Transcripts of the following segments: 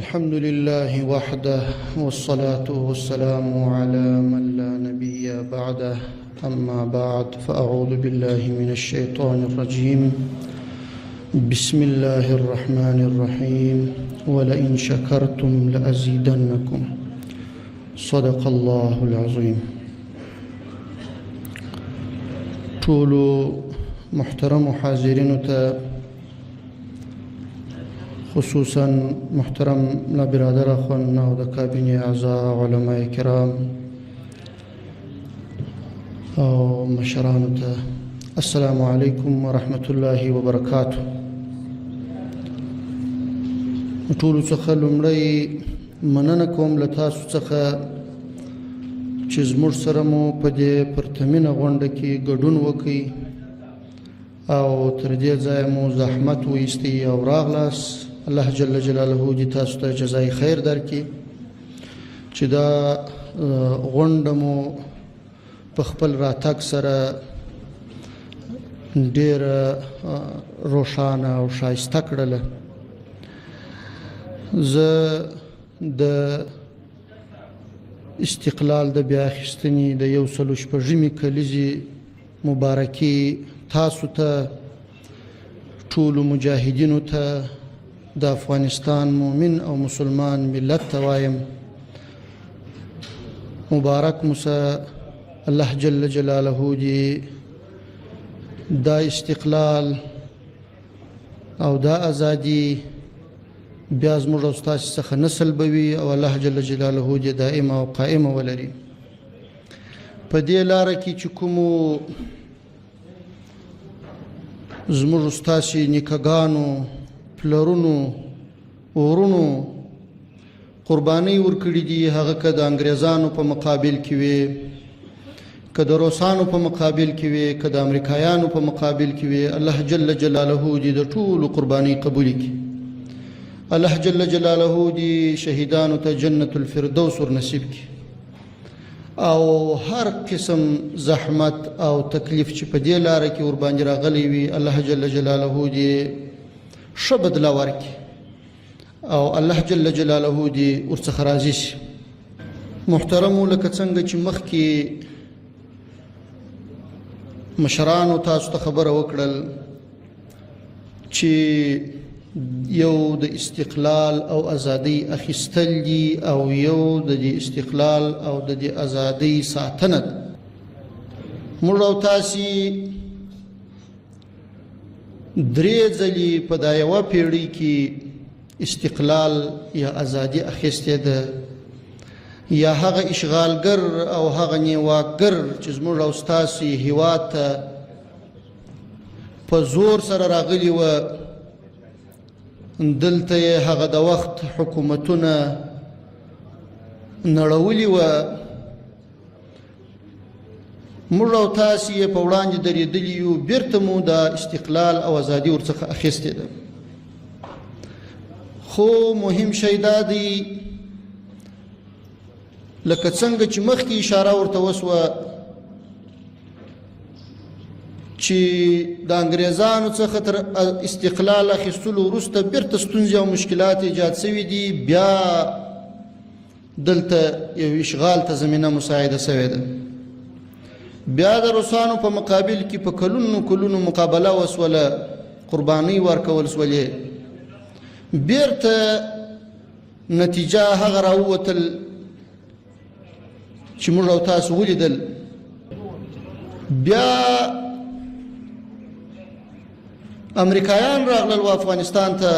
الحمد لله وحده والصلاة والسلام على من لا نبي بعده أما بعد فأعوذ بالله من الشيطان الرجيم بسم الله الرحمن الرحيم ولئن شكرتم لأزيدنكم صدق الله العظيم ټولو محترمو حاضرینو ته خصوصا محترم لا برادر اخوان او د کابینې اعضا علما کرام او مشرانو ته السلام علیکم ورحمت الله وبرکاته. ټولو څخه لومړی مننه کوم له تاسو څخه چې زموږ سره مو په دې پرتمینه غونډه کې ګډون وکړي او تر دې ځایه مو زحمت وایستی او راغلاست. الله جل جلاله دې تاسو ته جزای خیر درکړي چې دا غونډه مو په خپل راتګ سره ډیره روښانه او ښایسته کړله. زه د استقلال د بیا اخیستنې د 106مې کلیزې مبارکي تاسو ته، ټولو مجاهدینو ته، د افغانستان مؤمن او مسلمان ملت ته وایم مبارک موسی. الله جل جلاله دې دا استقلال او دا ازادي بیا زموږ او ستاسو څخه نه سلبوي او الله جل جلاله دې دائمه او قائمه ولري. په دې لاره کې چې کومو زموږ ستاسو نیکهګانو، پلرونو، ورونو قربانۍ ورکړي دي، هغه که د انګریزانو په مقابل کې وي، که د روسانو په مقابل کې وي، که د امریکایانو په مقابل کې وي، الله جل جلاله دې د ټولو قربانۍ قبولې کړي. الله جل جلاله دې شهیدانو ته جنت الفردوس ورنصیب کړي او هر قسم زحمت او تکلیف چې په دې لاره کې ورباندې راغلی وي، الله جل جلاله دې ښه بدله ورکړي او الله جل جلاله دې ورڅخه راضي شي. محترمو، لکه څنګه چې مخکې مشرانو تاسو ته خبره وکړل چې یو د استقلال او ازادۍ اخیستل دي او یو د دې استقلال او د دې ازادۍ ساتنه ده. موږ او تاسې درې ځلې په دا یوه پیړۍ کې استقلال یا ازادي اخیستې ده، یا هغه اشغالګر او هغه نیواکګر چې زموږ او ستاسې هیواد ته په زور سره راغلي وه، دلته یې هغه د وخت حکومتونه نړولي وه، موږ او تاسې یې په وړاندې درېدلي یو، بیرته مو د استقلال او ازادي ورڅخه اخیستې ده. خو مهم شی دا دی، لکه څنګه چې مخکې اشاره ورته وسوه چې د انګریزانو څخه تر استقلال اخیستلو وروسته بیرته ستونزې او مشکلات ایجاد سوي دي، بیا دلته یو اشغال ته زمینه مساعده سوې ده. بیا د روسانو په مقابل کې په کلونو کلونو مقابله وسوله، قربانۍ ورکول سولې، بیرته نتیجه هغه راووتل چې موږ او تاسو ولیدل. بیا امریکایان راغلل و افغانستان ته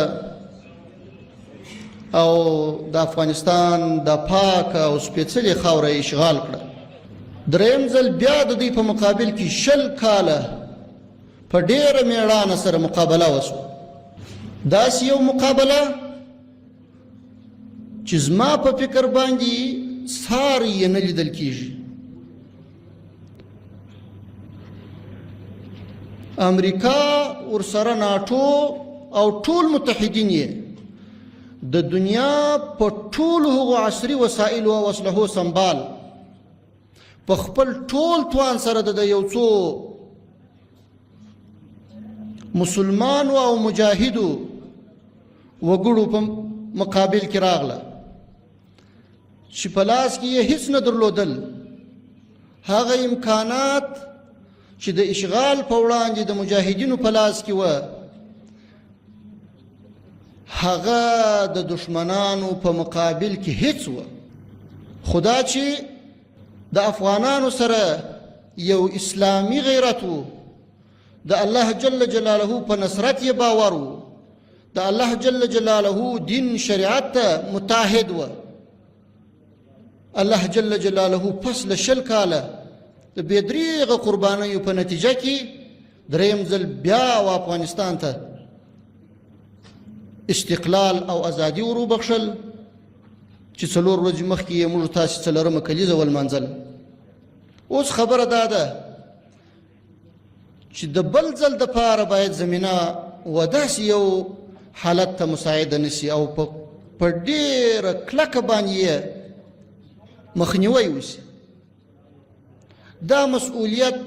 او د افغانستان د پاک او سپېڅلې خاوره یې اشغال کړه. دریم ځل بیا د دوی په مقابل کې 20 کاله په ډېره مېړانه سره مقابله وشوه، داسې یو مقابله چې زما په فکر باندې ساری یې نه لیدل کیږي. امریکا ورسره ناټو او ټول متحدین یې د دنیا په ټولو هغو عصري وسایلو او اسلحو سمبال په خپل ټول توان سره د یو څو مسلمانو او مجاهدو وګړو په مقابل کې راغله چې په لاس کې یې هیڅ نه درلودل، هغه امکانات چې د اشغال په وړاندې د مجاهدینو په لاس کې وه، هغه د دشمنانو په مقابل کې هیڅ وه. خو دا چې د افغانانو سره یو اسلامي غیرت و، د الله جل جلاله په نصرت یې باور و، د الله جل جلاله دین شریعت ته متعهد و، الله جل جلاله پس له 20 کاله د بې دریغه قربانیو په نتیجه کې دریم ځل بیا و افغانستان ته استقلال او ازادي ور وبخښل چې 4 ورځې مخکې یې موږ تاسې څلورمه کلیزه ولمانځل. اوس خبره دا ده چې د بل ځل دپاره باید زمینه و داسې یو حالت ته مساعده نه شي او په ډېره کلکه باندې یې مخنیوی وشي. دا مسؤلیت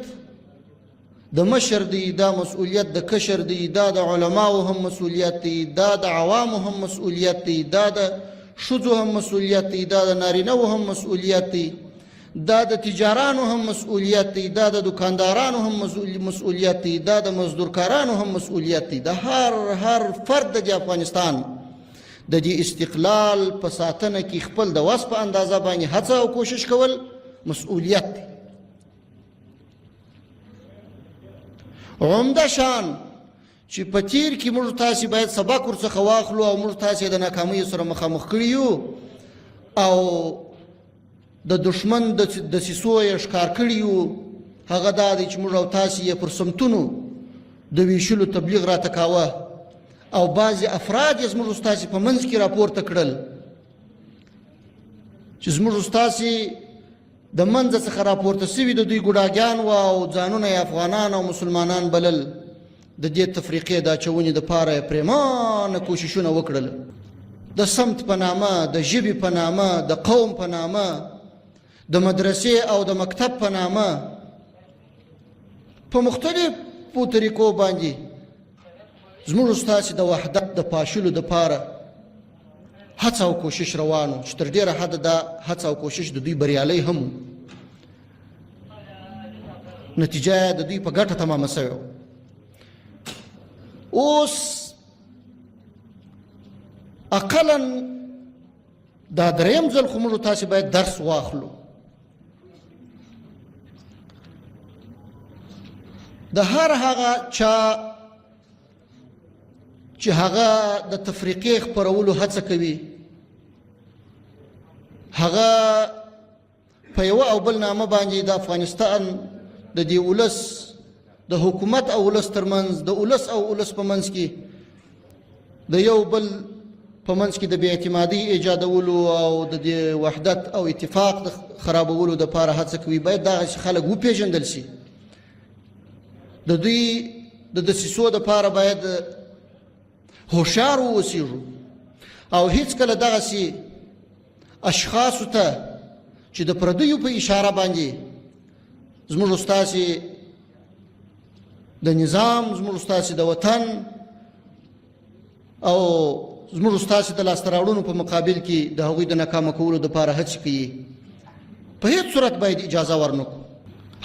د مشر دی، دا مسؤلیت د کشر دی، دا د علماو هم مسؤلیت دی، دا د عوامو هم مسؤلیت دی، دا د ښځو هم مسؤلیت دی، دا د نارینهو هم مسؤلیت دی، دا د تجارانو هم مسؤلیت دی، دا د دکاندارانو هم مسؤلیت دی، دا د مزدورکارانو هم مسؤلیت دی. د هر هر فرد د افغانستان د دې استقلال په ساتنه کې خپل د وس په اندازه باندې هڅه او کوشش کول مسؤلیت دی. عمده شان چې په تیر کې موږ تاسې باید سبق ورڅخه واخلو او موږ تاسې د ناکامیو سره مخامخ کړي یو او د دښمن د دسیسو یې ښکار کړي یو، هغه دا دی چې موږ او تاسې یې پر سمتونو د ویشلو تبلیغ راته کاوه او بعضې افراد یې زموږ ستاسې په منځ کې راپورته کړل چې زموږ ستاسې د منځه څخه راپورته سوي د دوی ګوډاګیان وه او ځانونه یې افغانان او مسلمانان بلل. د دې تفریقې د اچونې دپاره یې پرېمانه کوششونه وکړل. د سمت په نامه، د ژبې په نامه، د قوم په نامه، د مدرسې او د مکتب په نامه په مختلفو طریقو باندې زموږ ستاسې د وحدت د پاشلو دپاره هڅه او کوشش روان و چې تر ډېره حده دا هڅه او کوشش د دوی بریالی هم و. نتیجه د دوی په ګټه تمامه سوې وه. اوس اقلا دا دریم ځل خو موږ تاسې باید درس واخلو. د هر هغه چا چې هغه د تفریقې خپرولو هڅه کوي، هغه په یوه او بل نامه باندې د افغانستان د دې ولس د حکومت او ولس ترمنځ، د ولس او ولس په منځ کې د یو بل په منځ کې د بې اعتمادۍ ایجادولو او د دې وحدت او اتفاق د خرابولو دپاره هڅه کوي، باید دغسې خلک وپېژندل شي. د دوی د دسیسو دپاره باید هوښیار واوسېږو او هیڅکله دغسې اشخاصو ته چې د پردیو په اشاره باندې زموږ ستاسې د نظام، زموږ ستاسې د وطن او زموږ ستاسې د لاسته راوړنو په مقابل کې د هغوی د ناکامه کولو دپاره هڅې کوي، په هیڅ صورت باید اجازه ورنکړو.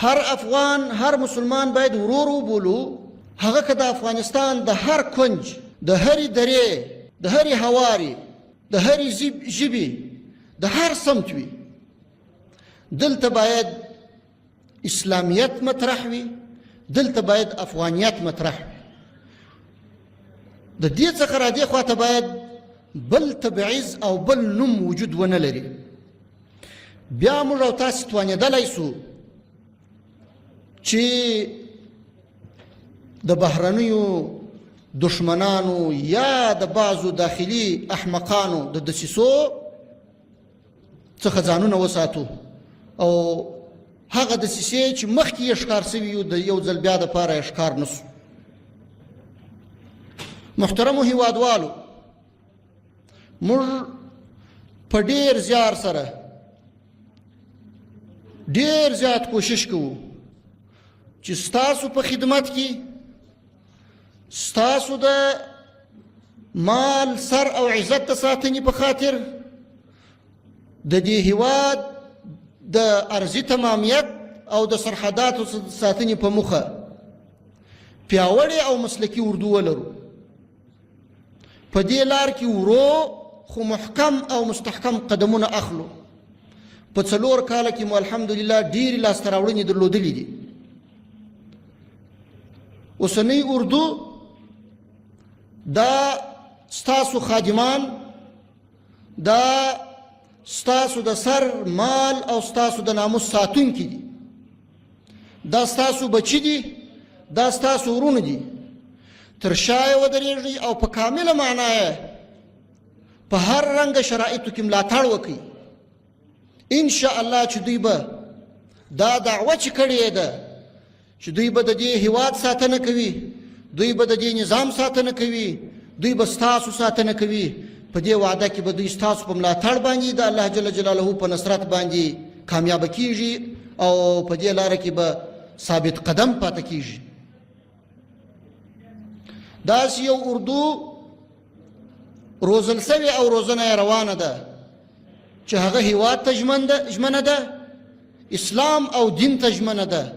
هر افغان، هر مسلمان باید ورور وبولو، هغه که د افغانستان د هر کنج، د هرې درې، د هرې هوارې، د هرې ژبې، د هر سمت وي. دلته باید اسلامیت مطرح وي، دلته باید افغانیت مطرح وي. د دې څخه را دې خواته باید بل تبعیض او بل نوم وجود ونه لري. بیا موږ او تاسې توانېدلی سو چې د بهرنیو دښمنانو یا د بعضو داخلي احمقانو د دسیسو څخه ځانونه وساتو او هغه دسیسې چې مخکې یې ښکار سوي یو د یو ځل بیا دپاره یې ښکار نه سو. محترمو هیوادوالو، موږ په ډیر زیار سره ډیر زیات کوشش کوو چې ستاسو په خدمت کې ستاسو د مال، سر او عزت د ساتنې په خاطر، د دې هیواد د ارضي تمامیت او د سرحداتو ساتنې په موخه پیاوړې او مسلکي اردو ولرو. په دې لار کې ورو خو محکم او مستحکم قدمونه اخلو. په 4 کاله کې مو الحمدلله ډېرې لاسته راوړنې درلودلې دي. اوسنۍ اردو دا ستاسو خادمان، دا ستاسو د سر، مال او ستاسو د ناموس ساتونکي دي. دا ستاسو بچي دي، دا ستاسو ورونه دي. تر شا یې ودرېږئ او په کامله معنا یې په هر رنګه شرایطو کې ملاتړ وکړئ. ان شاء الله چې دوی به دا دعوه چې کړې ده چې دوی به د دې هیواد ساتنه کوي، دوی به د دې نظام ساتنه کوي، دوی به ستاسو ساتنه کوي، په دې وعده کې به دوی ستاسو په ملاتړ باندې د الله جل جلاله په نصرت باندې کامیاب کیږي او په دې لاره کې به ثابت قدم پاتې کیږي. داسې یو اردو روزل سوې او روزنه یې روانه ده چې هغه هیواد ته ژمنه ده، اسلام او دین ته ژمنه ده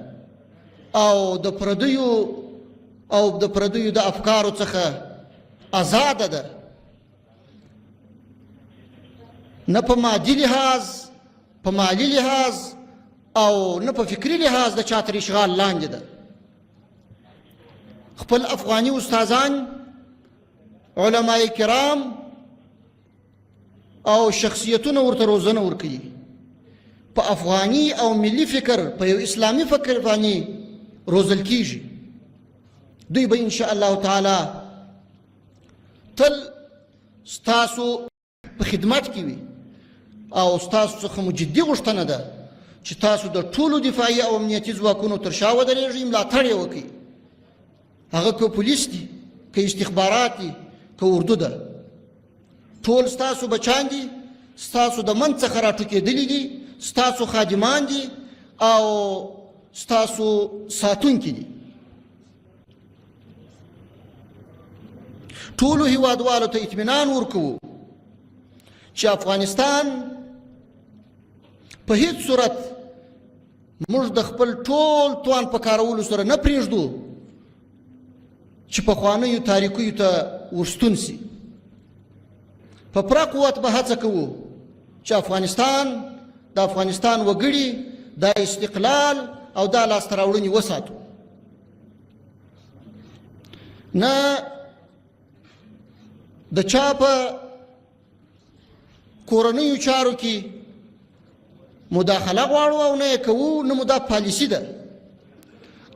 او د پردیو او د پردیو د افکارو څخه آزاده ده. نه په مادي لحاظ، په مالي لحاظ او نه په فکري لحاظ د چا تر اشغال لاندې ده. خپل افغاني استادان، علماء کرام او شخصیتونه ورته روزنه ورکوي. په افغاني او ملي فکر، په یو اسلامي فکر باندې روزل کیږي. دوی به ان شاء الله تعالی تل ستاسو په خدمت کې وي او ستاسو څخه مو جدي غوښتنه ده چې تاسو د ټولو دفاعي او امنیتي ځواکونو تر شا ودرېږئ، ملاتړ یې وکړئ. هغه که پولیس دي، که استخبارات دي، که اردو ده، ټول ستاسو بچان دي، ستاسو د منځ څخه راټوکېدلي دي، ستاسو خادمان دي او ستاسو ساتونکي دي. ټولو هیوادوالو ته اطمینان ورکوو چې افغانستان په هیڅ صورت موږ د خپل ټول توان په کارولو سره نه پرېږدو چې پخوانیو تاریکیو ته ورستون سي. په پوره قوت به هڅه کوو چې افغانستان، د افغانستان وګړي، دا استقلال او دا لاسته راوړنې وساتو. نه د چا په کورنیو چارو کې مداخله غواړو او نه یې کوو، نه مو دا پالیسي ده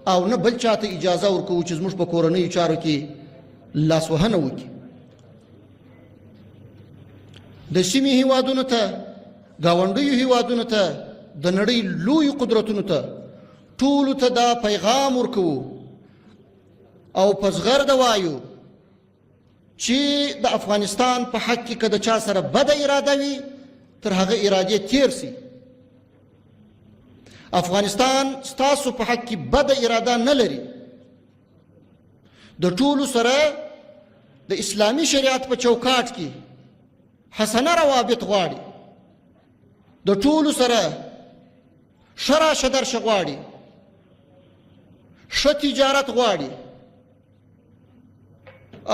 او نه بل چاته اجازه ورکوو چې زموږ په کورنیو چارو کې لاسوهنه وکړي. د سیمې هیوادونو ته، ګاونډیو هیوادونو ته، د نړۍ لویو قدرتونو ته، ټولو ته دا پیغام ورکوو او په زغرده وایو چې د افغانستان په حق کې که د چا سره بده اراده وي، تر هغه ارادې تیر سي. افغانستان ستاسو په حق کې بده اراده نه لري. د ټولو سره د اسلامي شریعت په چوکاټ کې حسنه روابط غواړي، د ټولو سره ښه راشه درشه غواړي، ښه تجارت غواړي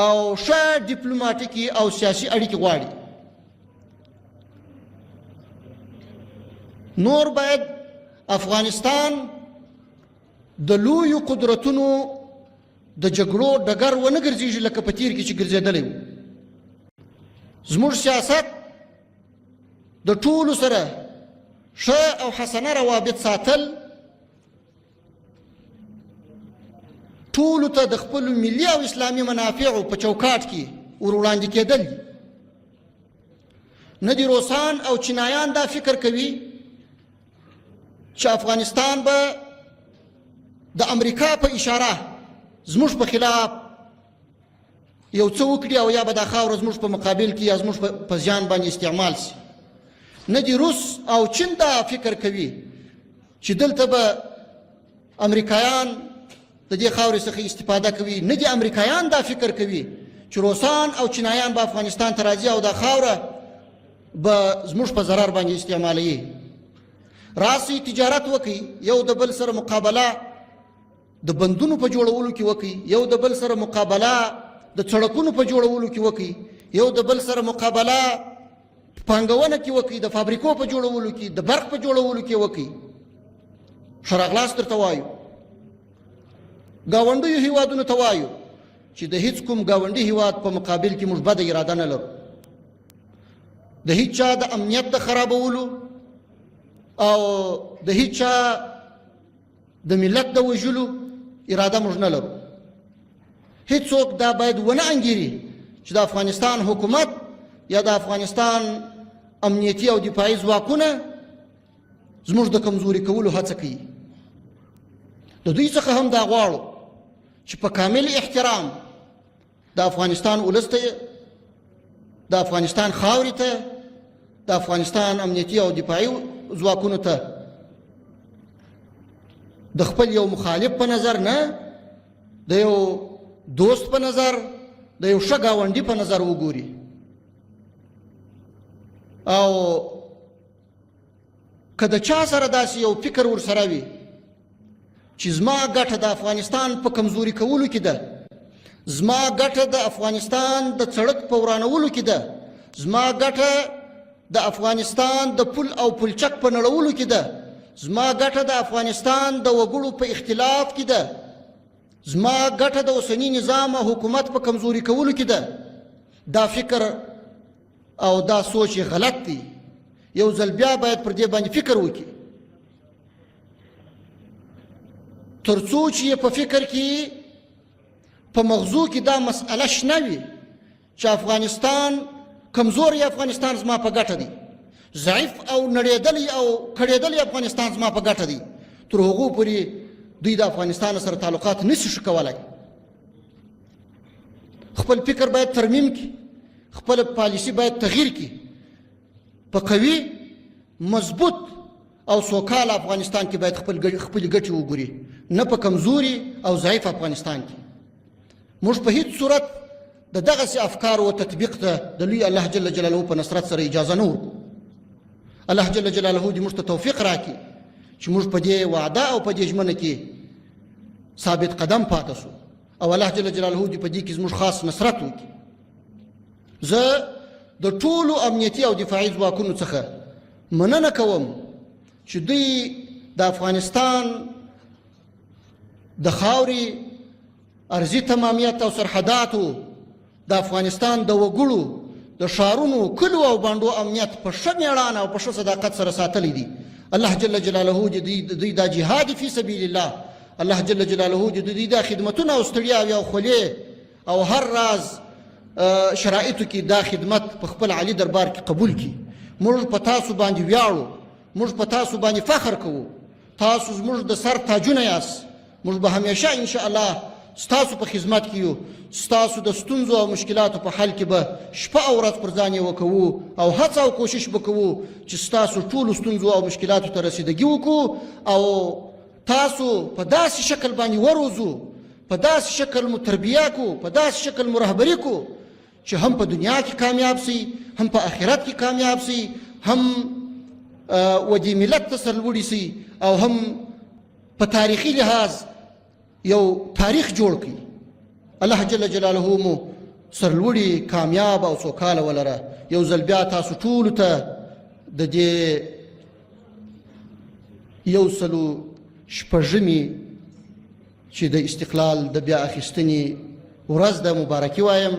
او ښه ډیپلوماټیکي او سیاسي اړیکې غواړي. نور باید افغانستان د لویو قدرتونو د جګړو ډګر ونه ګرځېږي لکه په تیر کې چې ګرځېدلی و. زموږ سیاست د ټولو سره ښه او حسنه روابط ساتل، ټولو ته د خپلو ملي او اسلامي منافعو په چوکاټ کې ور وړاندې کېدل دي. نه دي روسان او چینایان دا فکر کوي چې افغانستان به د امریکا په اشاره زموږ په خلاف یو څه وکړي او یا به دا خاوره زموږ په مقابل کې یا زموږ په زیان باندې استعمال سي. نه دي روس او چین دا فکر کوي چې دلته به امریکایان د دې خاورې څخه استفاده کوي، نه دي امریکایان دا فکر کوي چې چې روسان او چینایان به افغانستان ته راځي او دا خاوره به زموږ په ضرر باندې استعمالوي. راسي تجارت وکړي، یو د بل سره مقابله د بندونو په جوړولو کې وکړي، یو د بل سره مقابله د سړکونو په جوړولو کې وکړي، یو د بل سره مقابله پانګونه کې وکړي، د فابریکو په جوړولو کې، د برق په جوړولو کې وکړي. ښه راغلاست درته وایو. ګاونډیو هیوادونو ته وایو چې د هیڅ کوم ګاونډي هیواد په مقابل کې موږ بده اراده نه لرو، د هیڅ چا د امنیت د خرابولو او د هیڅ چا د ملت د وژلو اراده موږ نه لرو. هیڅوک دا باید ونه انګیري چې د افغانستان حکومت یا د افغانستان امنیتي او دفاعي ځواکونه زموږ د کمزوري کولو هڅه کوي. د دوی څخه هم دا غواړو چې په کامل احترام د افغانستان ولس ته، د افغانستان خاورې ته، د افغانستان امنیتي او دفاعي ځواکونو ته د خپل یو مخالف په نظر نه، د یو دوست په نظر، د یو ښه ګاونډي په نظر وګوري او که د چا سره داسې یو فکر ورسره وي چې زما ګټه د افغانستان په کمزوري کولو کې ده، زما ګټه د افغانستان د څړک په ورانولو کې ده، زما ګټه د افغانستان د پل او پلچک په نړولو کې ده، زما ګټه د افغانستان د وګړو په اختلاف کې ده، زما ګټه د اوسني نظام او حکومت په کمزوري کولو کې ده، دا فکر او دا سوچ غلط دی. یو ځل بیا باید پر دې باندې فکر وکړي، تر څو چې په فکر کې په مغزو کې دا مسئله شنه وي چې افغانستان کمزوری افغانستان زما په ګټه دی، ضعیف او نړېدلی او کړېدلی افغانستان زما په ګټه دی، تر هغو پورې دوی د افغانستان سره تعلقات نشي ښه کولی. خپل فکر باید ترمیم کړي، خپل پالیسي باید تغییر کړي، په قوي مضبوط او سوکاله افغانستان کې باید خپل خپلې ګټې وګوري، نه په کمزوري او ضعیف افغانستان کې. موږ په هیڅ صورت د دغسې افکارو تطبیق ته د لوی الله جل جلاله په نصرت سره اجازه نه ورکو. الله جل جلاله دې موږ ته توفیق راکړي چې موږ په دې وعده او په دې ژمنه کې ثابت قدم پاتې شو، او الله جل جلاله دې په دې کې زموږ خاص نصرت وکړي. زه د ټولو امنیتي او دفاعي ځواکونو څخه مننه کوم چې دوی د افغانستان د خاورې ارضي تمامیت او سرحداتو، د افغانستان د وګړو د ښارونو، کلو او بانډو امنیت په ښه میړانه او په ښه صداقت سره ساتلی دی. الله جل جلاله دې دوی دا جهاد فی سبیل الله، الله جل جلاله دې دوی دا خدمتونه او ستړیاوې او خولې او هر راز شرایطو کې دا خدمت په خپل عالی دربار کې قبول کړي. موږ په تاسو باندې ویاړو، موږ په تاسو باندې فخر کوو، تاسو زموږ د سر تاجونه یاست. موږ به همیشه ان شاء الله ستاسو په خدمت کې یو، ستاسو د ستونزو او مشکلاتو په حل کې به شپه او ورځ پر ځان یوه کوو او هڅه او کوشش به کوو چې ستاسو ټولو ستونزو او مشکلاتو ته رسیدګي وکړو او تاسو په داسې شکل باندې وروزو، په داسې شکل مو تربیه کو، په داسې شکل مو رهبري کو چې هم په دنیا کې کامیاب سي، هم په آخرت کې کامیاب سي، هم و دې ملت ته سرلوړي سي، او هم په تاریخي لحاظ یو تاریخ جوړ کړي. الله جل جلاله مو سرلوړي، کامیاب او سوکاله ولره. یو ځل بیا تاسو ټولو ته د دې یو سلو شپږمې چې د استقلال د بیا اخیستنې ورځ ده مبارکي وایم.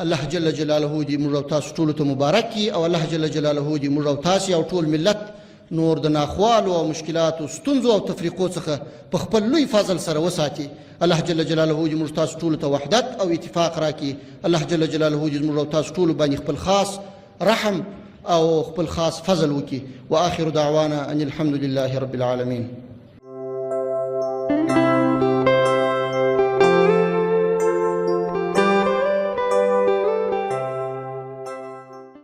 الله جل جلاله دې موږ او تاسو ټولو ته مبارک کړي، او الله جل جلاله دې موږ او تاسو او ټول ملت نور د ناخوالو او مشکلاتو، ستونزو او تفریقو څخه په خپل لوی فضل سره وساتي. الله جل جلاله دې موږ تاسو ټولو ته وحدت او اتفاق راکړي. الله جل جلاله دې موږ او تاسو ټولو باندې خپل خاص رحم او خپل خاص فضل وکړي. واخر دعوانا ان الحمد لله رب العالمین.